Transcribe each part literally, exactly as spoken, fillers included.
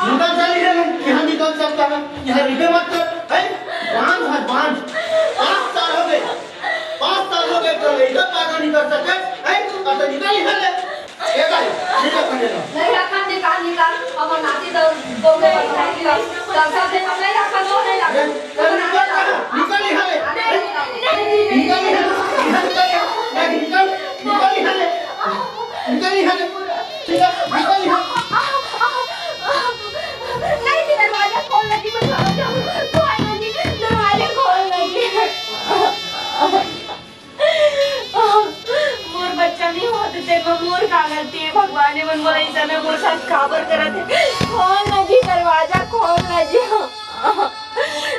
निकल चली रे, यहाँ निकल सकता है, यहाँ रहिबे मत कर, हैं? बांझ है, बांझ। पाँच साल हो गए, पाँच साल हो गए, तो लइका पैदा नहीं कर सके, हैं? अब तो निकल यहाँ ले। ये भाई, निकल यहाँ ले। नहीं रखा, निकाल, निकाल। अब नाती तो दो गए, निकाल, निकाल। तो सब दिन हम नहीं रखा, वो नहीं रखा। ए, ए, निकल यहाँ, निकल यहाँ ले। नहीं, नहीं, नहीं, नहीं, निकल यहाँ, निकल यहाँ, निकल, निकल यहाँ ले। निकल यहाँ ले। निकल, निकल यहाँ। नहीं, नहीं, दरवाजा खोल लगी, मैं कहाँ जाऊँ? खोल लगी, दरवाजा खोल लगी। मोर बच्चा नहीं होते ते, मैं मोर का गलती है? भगवान, ये मन मोला ऐसा ना मोर साथ काबर करत है। खोल ना जी, दरवाजा खोल ना जी।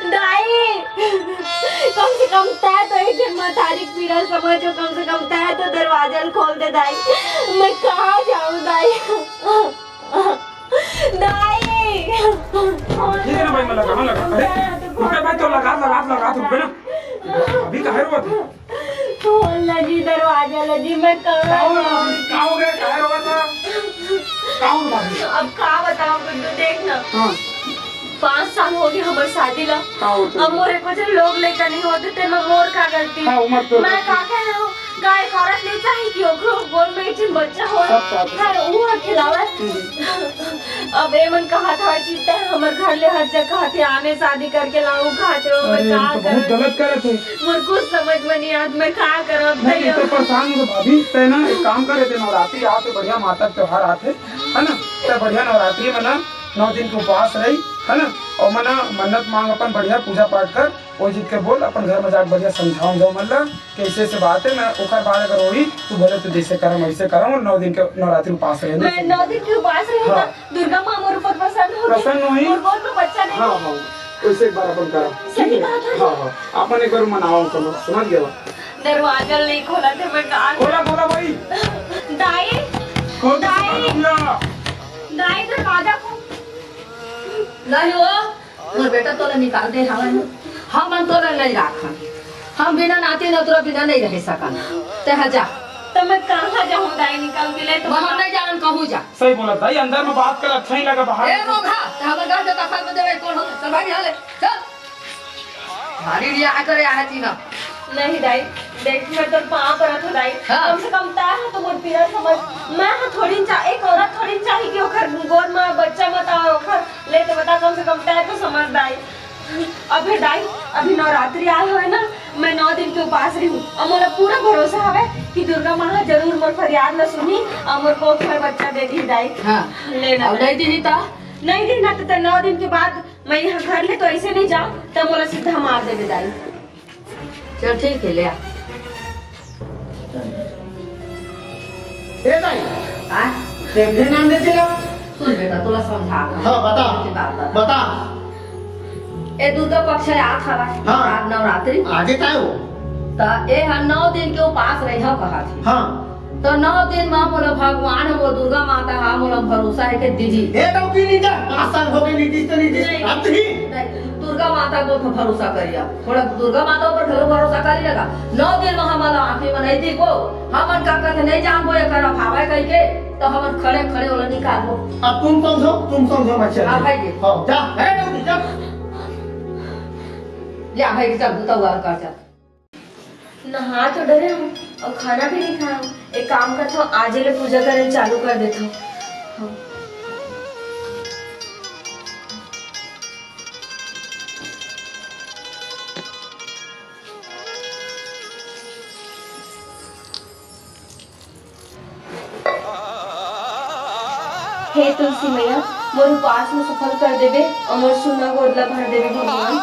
दाई, कम से कम तै तो एक झन मतारी के पीड़ा समझो, कम से कम तै तो दरवाजा ल खोल दे दाई। मैं कहाँ जाऊँ दाई? दाई, ठीक है ना भाई, मैं लगा, मैं लगा। अरे, रुक ना भाई, तो लगा, लगा, लगा, रुक ना। अभी काहे रोवत है? खोल ना जी दरवाजा ला जी, मैं कहाँ का हो गया जाऊँ? भाभी? का हो गया? काहे रोवत है? का हो भाभी? अब का बताऊँ गुड्डू, देख ना। हाँ। पाँच साल हो गए हमर शादी ला। का होत है? अब मोर एको झन लोग लइका नहीं होते, ते में मोर का गलती? हाँ, उमर तो मैं का कह रहा हूँ, गाय एक औरत नहीं चाही कि ओकरो गोद में एक झन बच्चा हो, सब बात है। हर ऊ हर खिलावे। हम्म। अब ए मन कहा था कि तै हमर घर ले हट जा, कहा थे आने शादी करके लाऊं, कहा थे, मैं अरे, का ये तो बहुत करब? गलत करत है। मोर कुछ समझ में नहीं आत, मैं का करब? नहीं, तै इतना परेशान मत हो भाभी, तै ना एक काम करे, तै नवरात्रि आते, बढ़िया माता के त्योहार आते, है ना? तै बढ़िया नवरात्रि में ना नौ दिन के उपवास रही, है ना? और मना मन्नत मांग, अपन बढ़िया पूजा पाठ कर, वो जीत के बोल, अपन घर में जाके बढ़िया समझाओ जाओ मन ला, कैसे से बात है, मैं ओकर बाद अगर वही, तू बोले, "तू जैसे करम, वैसे करम, और नौ दिन के नवरात्रि उपास रहे।" मैं नौ दिन के उपास रहूँ हाँ। तो दुर्गा माँ मोर ऊपर प्रसन्न होगी। प्रसन्न होई। और गोद में बच्चा नहीं हाँ, हाँ, वैसे एक बार अपन करम। सही ठीक है? बात है। हाँ, हाँ, अपन एक बार मनाओ, समझ, समझ गया? दरवाजा नहीं खोला थे, मैं कहा खोला, खोला भाई। दाई, खोल दे, दाई। खोल दे। दाई, दरवाजा खो-, नहीं हो। मोर बेटा तोला निकाल दे हवय ना। हमन तोला नहीं राखन। हम बिना नाती नतुरा बिना नहीं रह सकन। ते ह जा। तो मैं कहाँ जाऊँ दाई निकाल के ले तो वहाँ बता। नहीं जान कहूँ जा। सही बोला दाई, अंदर में बात कर अच्छा ही लगा, बाहर ए में रोगहा, ते हमर घर के दखल में देवे कौन हो? चल भाग यहाँ ले, चल। भारी रिया करे आहे तीना। नहीं दाई, देख मैं तोर पाँव परत हूँ दाई। हाँ। कम से कम तैं ह तो मोर पीड़ा समझ। मैं ह थोड़ी चा-, एक औरत थोड़ी चाही कि ओखर गोद में बच्चा मत आवे ओखर। ले तो बता, कम से कम तैं तो समझ दाई। अबे दाई, अभी नवरात्रि आए हुए ना, मैं नौ दिन के उपास रही हूँ और मोला पूरा भरोसा हवे कि दुर्गा माँ ह जरूर मोर फरियाद ला सुनी और मोर कोख में बच्चा दे दी दाई। हाँ। ले ना अब दाई। नहीं दीदी ता? नहीं दी ना तो तैं नौ दिन के बाद मैं यहाँ घर ले तो ऐसे नहीं जाऊँ, तब मोला सीधा मार देबे दाई। चल ठीक है, ले आ। ए दाई, आ? ते फिर नाम देते ना? सुन बेटा, तोला समझा हाँ, बता। की बात बता। बता। ए दुर्गा पक्ष है, आत हवा। हाँ। रात नवरात्रि। आजे ताय हो। त ए ह नौ दिन के उपास रही हो कहा थी। हाँ। तो नौ दिन में मोला भगवान, मोला दुर्गा माता हा, मोला भरोसा है कि दीदी। ए डौकी नहीं जा, पाँच साल हो गए, नीतीश तो नीतीश, नहीं। अब तो ही। नहीं, दुर्गा माता को तो भरोसा करिया। थोड़ा दुर्गा माता ऊपर घलो भरोसा करी लगा। नौ दिन में हमारा आँखें में नहीं दिखो, हमन का कहते नहीं जानबो, ये कर अभावा कह के, तो हमन खड़े खड़े ओला निकालबो। अब तुम समझो, तुम समझो, मैं चल हाँ भाई जी। हाँ, जा, ए डौकी, जा। ले भाई जी, चल, तू तो वार कर चल। नहा तो डरे हूँ और खाना भी नहीं खाया हूँ। एक काम करता हूँ, आज ले पूजा करे चालू कर देता हूँ। हाँ। हे तुलसी मैया, मोर उपास ल सफल कर देबे अउ मोर सूना गोद ल भर देबे भगवान।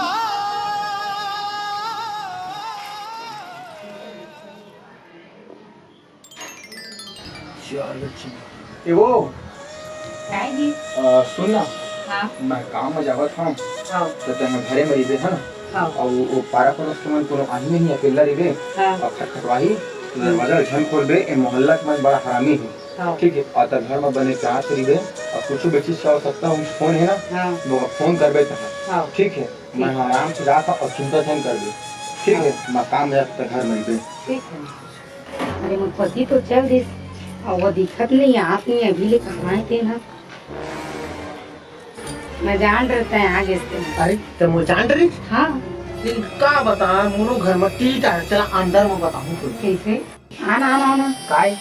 ए वो, काय जी? अ, सुन ना, हाँ। मैं काम में जावत हूँ, हाँ। तो तैं घरे में रहिबे, है ना? हाँ। अउ वो पारा पड़ोस के मन कोनो आही नहीं, अकेला रहिबे, हाँ। अउ खटखटवाही, तो दरवाजा झन खोलबे, ए मोहल्ला के मन बड़ा हरामी हे। हाँ। ठीक है, और तब घर में बने चाहत रहिबे, और कुछ भी चीज की आवश्यकता हो, फोन है ना, हाँ। वो फोन करबे तहाँ। हाँ। ठीक है, ठीक। मैं आराम से जाता और चिंता झन करबे। ठीक है, हाँ। मैं काम में जाता घर में रहिबे। ठीक है। अरे, मोर पति तो चल दिस, और वो दिखत नहीं, आप नहीं, अभी ले कहाँ है तेन ह? मैं जान रहे तैं आ गेस ते। अरे, त मोर जान रही? हाँ। ये का बता, मोरो घर में टीट आ, चला अंदर में बताहूँ तो। कैसे? आना, आना, आना। काय?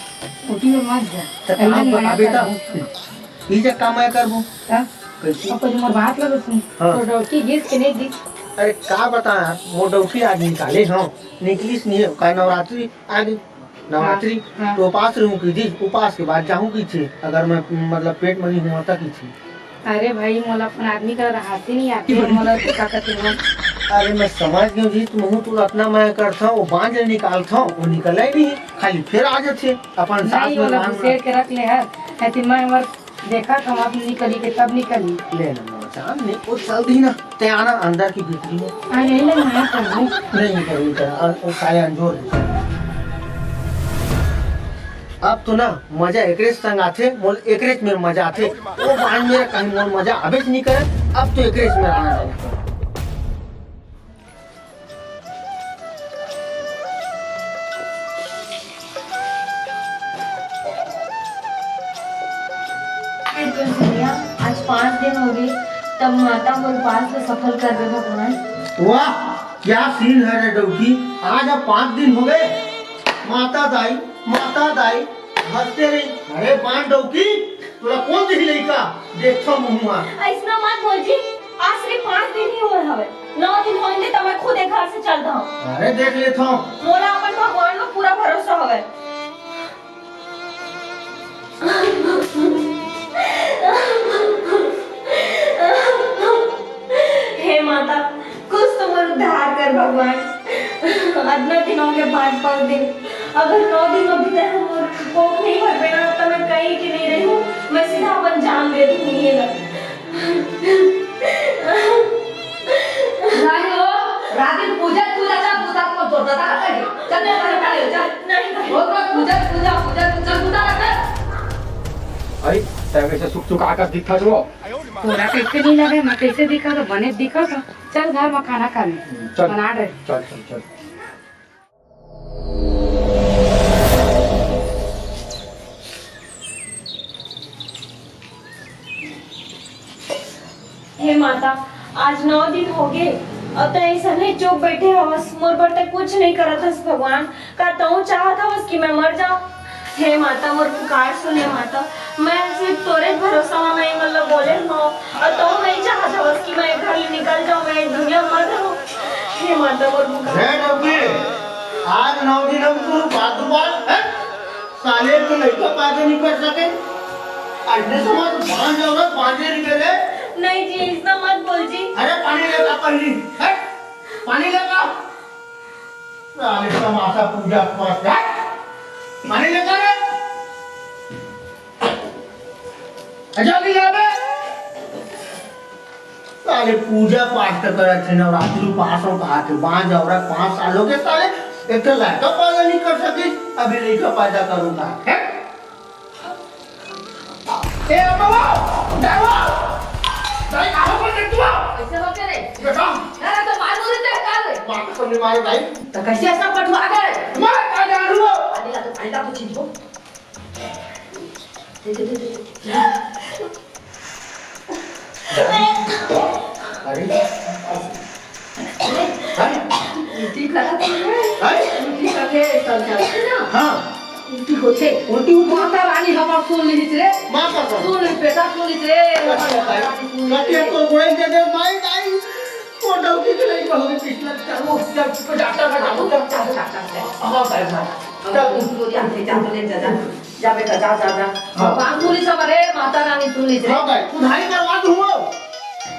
उठी और मत जा। त काम अइसन मना बताबे कर। त? ई जे काम मैं करबो। हाँ? कैसे? अब कुछ मोर बात लगे सुन। हाँ। तो डौकी गिस के नहीं गिस? अरे, का बता यार, मोर डौकी आज निकाले हँव, निकलिस नहीं है, का नवरात्रि आगे, नवरात्रि, हाँ, हाँ। तो उपास रहूँ की थी, उपास के बाद जाहूँ की थी, अगर मैं, मतलब, पेट में नहीं हुआ था की थी। अरे भाई, मोला अपन आदमी का रहते नहीं आते, मोला तो का कहते हैं? अरे, मैं समझ गया जी, तुम हूँ, तू रत्ना मैं करता हूँ, वो बांझ निकालता हूँ, वो निकला ही नहीं, खाली फिर आ जाते, अपन सास नहीं, में ओला बांझ घुसेड़ के रख ले हर, ऐसे मैं हमार देखा था, अब निकली के तब निकली। ले ना, मोर जान, नहीं, वो चल दी ना। ते आना अंदर की भीतरी में। आ, नहीं, नहीं, नहीं करूँ। नहीं करूँ, नहीं करूँ। अ, वो साले अंजोर है। अब तो ना, मजा एकरे संग आथे, मोर एकरे में मजा आथे। वो बांझ मेरा कहीं मोर मजा अबे से नहीं करे, अब तो एकरे में आना जाना। हे तो भैया, आज पाँच दिन हो गए, तब माता मोर उपास ला सफल कर दे भगवान। वाह, क्या सीन है रे डौकी, आज अब पाँच दिन हो गए, माता दाई, माता दाई, हंसते रही। अरे बांझ डौकी, तोला कौन दिही लइका? देखो मुहुआ। ऐसना मत बोल जी, आज सिर्फ पाँच दिन ही हुए हवे, नौ दिन होइंदे त मैं खुद ए घर से चल दहूं। अरे देख लेथो। मोला अपन भगवान में पूरा भरोसा हवे। हे माता, कुछ तो मोर उद्धार कर भगवान। अतना दिन हो गए, पाँच, पाँच दिन। अगर नौ दिन में भी तैं मोर कोख नहीं भरबे ना, तो मैं कहीं के नहीं रहूं, मैं सीधा अपन जान दे दूंगी ये लग। नहीं हो, रात दिन पूजा, पूजा, चल, पूजा को जोर दादा कर ले। चल, चल, चल, चल, चल। नहीं, नहीं। वो तो पूजा, पूजा, पूजा, पूजा, पूजा कर। अरे, तैं कैसे सुख सुख आकर दिखा दो? तोला कैसे नहीं लगे, मैं कैसे दिखा तो बने दिखा तो। चल घर में खाना खा ले। चल। बना दे। चल, चल, चल। हे माता, आज नौ दिन हो गए, अब तैं ऐसने चुप बैठे हवस, मोर बर तैं कुछ नहीं करत हस भगवान। का तहूँ चाहत हवस कि मैं मर जाऊं? हे माता, मोर पुकार सुने माता, मैं सिर्फ तोरे भरोसा में मैं मतलब बोले हूँ, और तहूँ नहीं चाहत हवस कि मैं घर ले निकल जाऊं, मैं इस दुनिया में मत रहूं। हे माता, मोर पुकार। हे डौकी, आज नौ दिन हम तू बात बात, हैं? साले तो लइका पैदा नहीं कर सके। अन्य समाज बांझ औरत बांझे निकले। नहीं जी, ऐसना मत बोल जी। अरे पानी लेकर पहली, हट, पानी लेकर। साले तमाशा पूजा पाठ, हट, पानी लेकर रे। जल्दी ला बे। साले पूजा पाठ तो करत हे, नवरात्रि उपास हो कहा के, बांझ औरत पाँच साल हो गए साले, एक तो लड़का पैदा नहीं कर सके, अभी लड़का पैदा करूंगा, हैं? ए अम्मा, डरवा, दाई कहाँ पर तू? कैसे हो के रे? बेटा। अरे तो मार मुझे तेरे काल रे। मार तो सामने मारो दाई। तो कैसे ऐसा पठवा गए? मैं क्या जानू? पानी ला तो, पानी ला तो छींको। अरे, अरे, उल्टी करत हे। अरे, उल्टी करके सब जाते ना। हाँ। उल्टी होथे। उल्टी होथे। माता रानी हमार सुन लीजिए रे। माता रानी। सुन लीजिए बेटा, सुन लीजिए रे। अच्छा, भाई। कटिया तो गोड़े दे दे, माई, माई। वो डौकी के नहीं कहोगे, पिछला चलो, चल, डॉक्टर का, डॉक्टर, डॉक्टर, डॉक्टर। हाँ, भाई, हाँ। चल। गोली आते, जा तो ले, जा, जा। जा बेटा, जा, जा, जा। हाँ। भगवान सुनी सब, अरे माता रानी सुनी रे। हाँ भाई, उधारी करवा दूँ वो।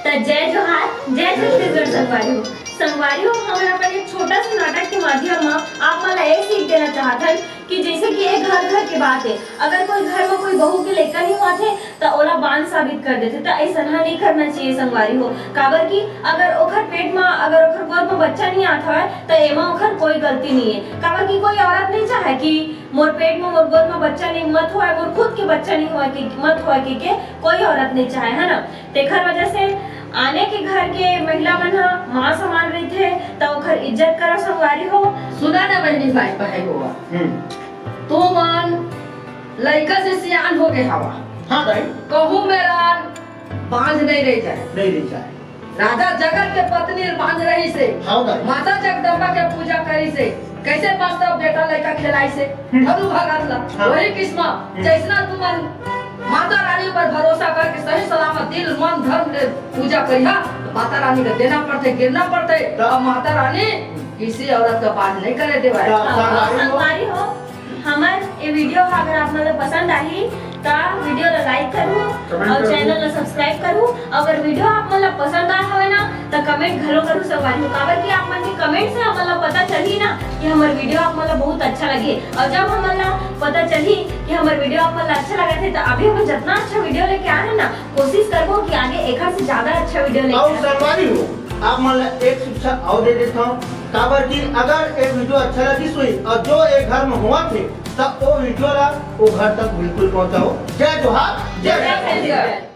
त जय जोहार, जय छत्तीसगढ़ संगवारी हो। संगवारी हो, हमन अपन एक छोटा सा नाटक के माध्यम म आप मन ला ये सीख देना चाहत हन कि जैसे कि एक घर घर के बात है, अगर कोई घर में कोई बहू के लइका नहीं होत हे, त ओला बांझ साबित कर देथे, त अइसन ह नहीं करना चाहिए संगवारी हो। काबर कि अगर ओखर पेट म, अगर ओखर गोद म बच्चा नहीं आत हवय, त एमा ओखर कोई गलती नहीं है। काबर कि कोई औरत नहीं चाहे कि मोर पेट म, मोर गोद म बच्चा नहीं मत होय, मोर खुद के बच्चा नहीं होय के, मत होय के, के कोई औरत नहीं चाहे, है ना? तेखर वजह से आने के घर के महिला मन ह माँ समान रहिथे, त ओखर इज्जत करा संगवारी हो। सुना ना बहिनी भाई, पहे गोवा। हम्म। तू मन लइका से सियान हो गए हवा। हाँ दाई। कहूँ मेरा बांझ नहीं रह जाए। नहीं रह जाए। राजा जगत के पत्नी बांझ रहिसे। हाँ दाई। माता जगदम्बा के पूजा करिसे। कैसे मस्त बेटा लइका खिलाइसे। धनु भगत ला। हाँ। वही किस्म जैसना तुमन माता रानी पर भरोसा करके सही सलामत दिल मन धर्म ले पूजा करिहा तो माता रानी का देना पड़थे, गिरना पड़थे। तब? अब माता रानी किसी औरत का बांझ नहीं करे देवाए। तब? हाँ, संगवारी हो, हमर ये वीडियो हा अगर आप मन ला पसंद आही त वीडियो ला लाइक करू और चैनल ला सब्सक्राइब करू। अगर वीडियो आप मन ला पसंद आए हवे ना त कमेंट घलो करू संगवारी हो, काबर कि आप मन के कमेंट से हमन ला पता चलही ना कि हमर वीडियो आप मन ला बहुत अच्छा लगे। और जब हमन ला पता चलही कि हमर वीडियो आप मन ला अच्छा लगत हे त अभी हमन जितना अच्छा वीडियो लेके आए हैं ना, कोशिश करबो कि आगे एकर से ज्यादा अच्छा वीडियो लेके और आए। संगवारी हो, आप मन ला एक शिक्षा और दे देता हूँ, काबर कि अगर ये वीडियो अच्छा लगिस होही और जो ये घर में होवत हे, तब वो वीडियो ला वो घर तक बिल्कुल पहुँचाओ। जय जोहार, जय जय छत्तीसगढ़। छत्तीसगढ़।